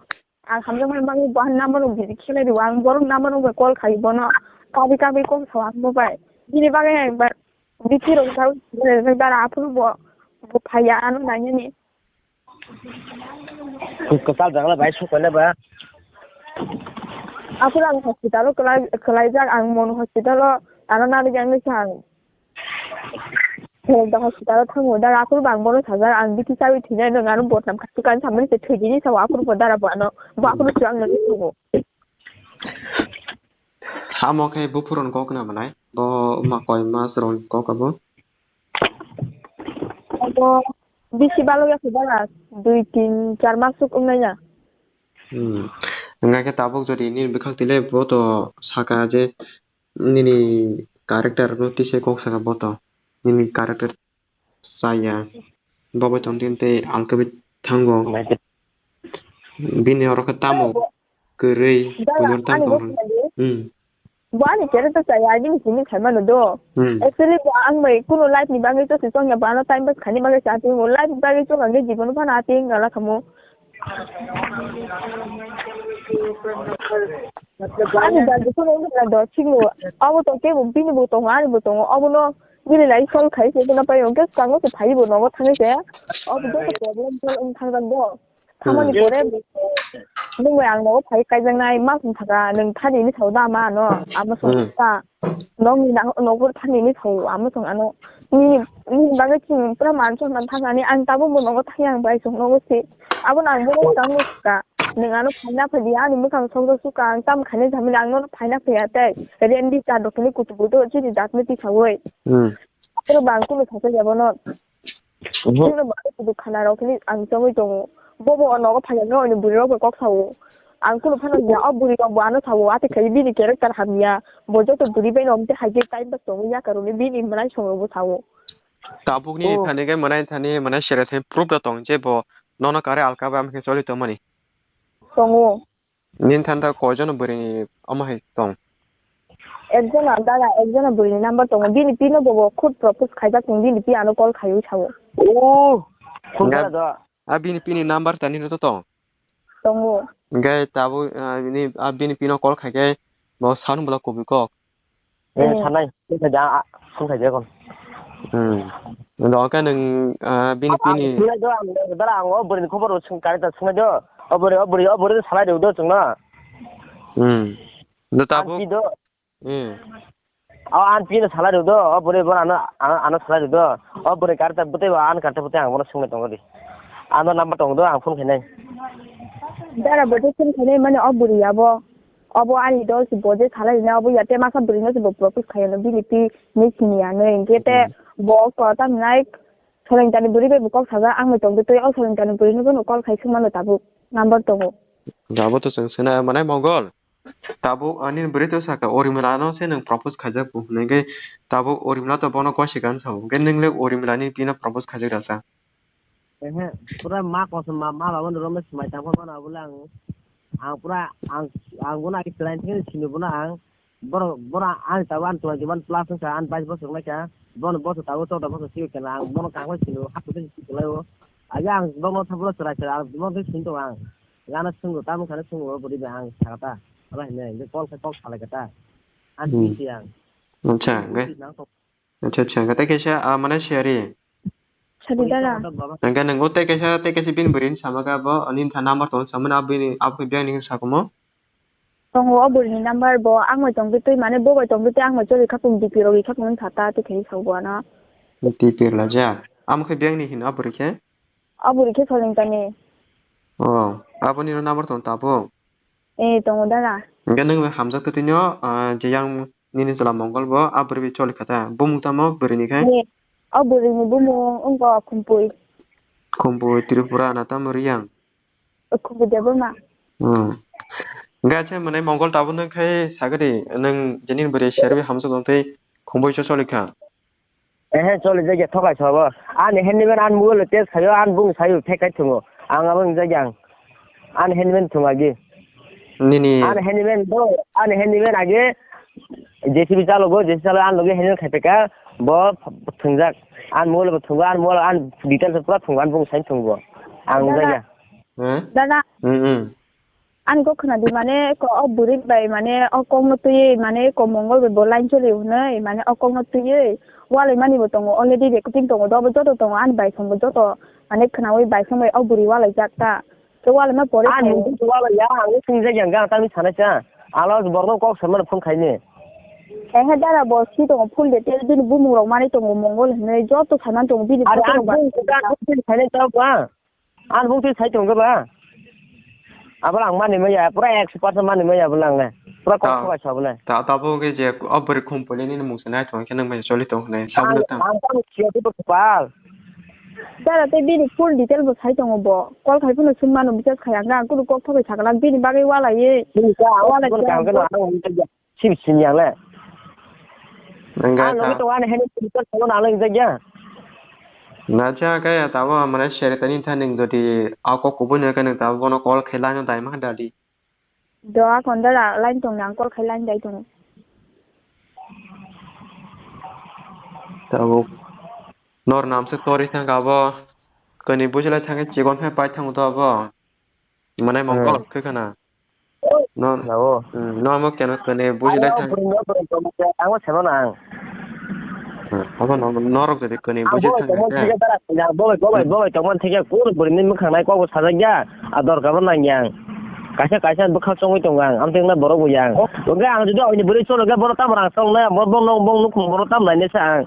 ang hamjakmani bagwi bo ani number rok busy khelai rio, ang borok number rok bai call khai bono, kabwi kabwi kok sao ang bo bai. Bini bagwi ang bai, bithi rok sao, dara aphuru bo, bo phaiya ano nainani. Kwtal jagala bai sokole ba. Aphuru ang hospital o kwlai, kwlaijak, ang mon hospital o ano narwk yang wngkha ang. Health hospital o thango da, aphuru bo ang bono sajak, ang bithi chawi thwinai nwng ano bodnam kha, swkang samani se thwidini sao, aphuru bo dara bo ano, bo aphuru swkang nani thango. Amo khe buphuru ni kok na mwnai, bo ma koi mas rok ni kok abo. Abo bisi balok ya khe dara, dui tin char mas suk wngnai ya. Hmm. Hwnga khe tabuk jodi nini bwkhak twi le bo to saka je nini character no tisa kok saka bo to. Nini character chaya. Bo bai tong tini tei alkhe bai thango. Bini oro khe tamo kwrwi Dara, buino tang ani tong. Bwkhani. Hmm. Bo ani character chaya, ani bini simi khaimano do. Hmm. Actually, bo ang bai kuno life ni bagwi to se chongya, bo ano time pass khaini bagwi se ating, bo life ni bagwi chongya, jibon phano ating gala khamo. Ani dal dukun wngkha do, chiklo. Abo to kebo bini bo tongo, ani bo tongo. Obono bini lai solve khai se, bono pai hwnkhe swkango se phai bo nogo thangwi se. Obo joto problem solve wng thang jak do. Thangmani Hmm. pore nwng bai ang nogo phai kaijaknai, ma swng thaka, nwng thani ni sao da ma ano, amo swng Hmm. ta. Nokni na-, nogo thani ni sao, amo swng ano. Nini, nini bagwi chwng pura man songman thangani, ang tabuk bo nogo thangya, ang bai swng nogo se. Abono ang bono swkang no swka. Nwng ano phaina phai di, ani mwkhang sokjak suka, ang tamo khainai thamani ang nono phaina phaiya tei. Rendi ta dokhani kutu kutu chini datno tisawi. Hmm. Aphuru bang kunu sacha ya bono. Mhm. Chini bo kutu khana rok khani ang chongwi tongo. Bobo o nogo phaiya no, ani bwrwi rok bai kok sao. Ang kunu phano ya, o bwrwi rok bo ano sao, ate khai bini character hamya. Bo joto bwrwi bai no, amte hai khe time pass tongwi ya karoni bini mwnai song rok bo sao. Tabukni Oh. thani khe mwnai thani mwnai sere thani proof da tong je bo nono kare alka ba amkhe choli tongmani. Tongo. Nini thani ta koijono bwrwini omo hai tong? Ekjona dada, ekjona bwrwini number tongo. Bini pino bobo khud propose khaijak tong, bini pi ano call khaiwi sao. Oh, phone Nga- khala do. A bini pini number tani no to tong? Tongo. Hingke tabuk, ah, bini, ah, bini pino call khaikhe bo sanung bwla kubui kok. Eh, Eh. sanai, sung khaijak, ah, sung khaijak kon. Hmm. Hingke nwng, ah, bini Ah, pini. Sunai do, ang, dara, ang o bwrwini khobor rw sung, kari ta sunai do. O bwrwi, o bwrwi, o bwrwi salai rw do chwngno. Hmm. Do Ang tabuk. pi do. Hmm. O, ang pi no salai rw do, o bwrwi bo ano, ano, ano salai rw do. O bwrwi kari ta bwtwi bo, ang kari ta bwtwi ang bono sungnai tongo di. Ano number tongo do, ang phone khainai. Dara bwtwi phone khainai mani o bwrwi abo. Obo ani dol se bo je salai rina, obo yate masa bwrwi no se bo propose khai ano, bini pi ni sini ano, hingke te Hmm. bo ko ta nai soleng tani bwrwi bai bo kok sajak, ang bai tong twi o soleng tani bwrwi no bono call khai sung mano tabuk number tongo. Abo to chwng sina manai Mongol. Tabuk ani bwrwi to saka Orimla no se nwng propose khaijak bo hwnwi khe tabuk Orimla to bono koi se gan sao, hwnkhe nwng le Orimla ni pi no propose khaijak da sa. Ehe, pura ma kosom ma, ma baba ni room swmai tang phano bole ang, ang pura ang, ang bono agi twlai thik sini bono ang, borok, borok ani tabuk ani twenty one plus wngkha, ani bais bosor wngkha, bono bosor tabuk chowda bosor simi khe ang bono kangbai sini o, hato khe sini lai o, agi ang bono thabulo chwrai chwrai ang bono khe sini tongo ang, gana swngo tamo khe swngo bwrwi bai ang sakha ta, abo hinwi call khe kok salai kha ta, ani Hmm. sini ang. Acha, Sini hwnkhe, nang tong- acha, acha, hwnkhe tei kaisa, ah, mane siyari. Sadi dara. Hwnkhe nwng o tei kaisa, tei kaisa bini bwrwini sama khe abo, ani wngkha number tong samani abo bini, abo khe biyang ni sakumo. Tongo o bwrwini number bo ang bai tongwi twi mane bo bai tongwi twi ang bai choli khapung D P rogwi khapung wngkha ta tei khe sabo ano. D P rwlajak. Amo khe biyang ni hino a bwrwi khe? A bwrwi khe Solingtani. Oh, aboni no number tong tabuk? Eh, tongo dara. Hwnkhe nwng bai hamjak twi twi no, ah, je yang nini chwla Mongol bo a bwrwi bai choli kha ta. Bumung tamo bwrwini khai? Eh, a bwrwini bumung wngkha Khumpui. Khumpui Tripura na tamo Riyang? Khumpui Debbarma. Hmm. Hwnkhe acha mane Mongol tabuk nwng khai sagadi nwng je nini bwrwi serwi hamjak tong tei Khumpui se choli kha. Ehe, choli jagya thokai sabo. Ani handyman ani mobile test khayo, ani bung sayo, thek khai thungo. Ang abo wng jagya ang. Ani handyman thung agi. Nini. Ani handyman bo, ani handyman agi J C B chalo bo, J C B chalo ani logi handyman khai peka, bo thungjak. Ani mobile bo thungo, ani mobile ani details pura thungo, ani bung sai thungo. Ang wng jagya. Hmm? Dada. Hmm, hmm. Ani kok khna di mane ko o bwrwi bai mane o kok no twi mane ko Mongol bai bo line choli hwnwi mane o kok no twi walai mani bo tongo already recording tongo do bo joto tongo ani bai song bo joto mane khnawi bai song bai o bwrwi walai jak ta to walai ma pore. Ani mung twi walai ya ang sung jak yang ga tang sana cha alo borno kok sama phone khaini. Ehe dara bo si tongo full detail bini bumung rok mani tongo Mongol hwnwi joto saman tongo bini photo rok bai. Ani bung twi sai tong ba. Abo ang mani maya, pura ekso percent mani maya bo lang le. Pura kok thokai sa bo le. Ta, ta bo ke je, o bwrwi Khumpui le nini mung se nai thong khe nang maya choli tong hwnwi sa bo le tang. Ang tamo siya di bo pal. Dara tei bini full detail bo sai tongo bo. Call khai phano sung mano bisas khai ang, ang kunu kok thokai sa kala bini bagwi walai ye. Bini ka ang walai kunu khe kang khe ang ang. Sib sini ang le. Ang logi to ani hene sini to ang le jagya. Na cha kaya tabo amare sere tani thaning jodi ako kubui no kane tabo bono call khe line dai ma dadi. Do akon dara line tong nang call khe line dai tong. Tabo nor nam se tori thang abo kani bujilai thang chigon thang pai thang to abo. Mane mongol khe khana. No, no, mo keno kene buji lai thang. Ang bo sema nang. Abo no norok jadi kene buji thang. Bobai, bobai, bobai tongman thikya kur bwrwini mwkhang nai kok bo sajak ya. A dorkar bo nang yang. Kaisa kaisa bwkha chongwi tongo ang. Amtwng na borok bo yang. Hwnkhe ang jodi oini bwrwi cholo khe bono tamo rang chong nai. Bo bong nong bong nukhung bono tam nai nesa ang.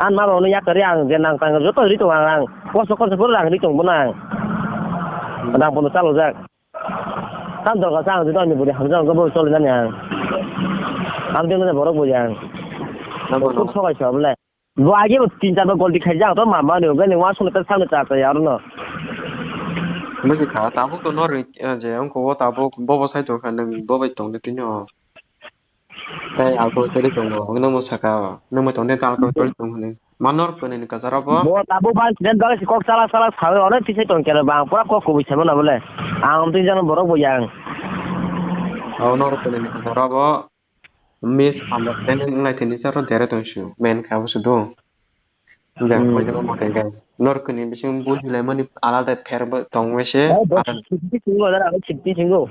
Ang ma bono yakarwi ang je nang tang joto ri tongo ang. Koso koso phuru rang ri tong bono ang. Rang bono chalojak. Tam dorkar sa ang jodi ani bwrwi hamjak ang bo choli nani ang. Ang tei mane borok bo yang. Nabo, nabo. Kuk sokai sa bole. Bo age bo tin char bar golti khaijak to mama ni uga ni wa sung ta sang ta ta ya no. Buji kha tabuk to nor je ongko o tabuk bobo sai tong kha nang bobai tong de tino. Tei ako teri tongo, ang nangno saka, nangbai tongde ta ako teri tong hwnwi. Manor kwnwi ni kwcharo bo. Bo tabuk ba accident bagwi se kok chala chala sawi, onek tisai tong khe ba, ang pura kok kubui saimano bole. Ang twi jano borok bo yang. Abo norok kwnwi ni kwcharo bo misunderstanding wnglai thini saro dere tong su, main kha bo sudu. Beng, hmm, poisa bo mothai khe. Norok kwnwi bising bul hilaimani alada pher bo tongwi se. Sixty singo, dara, sixty singo.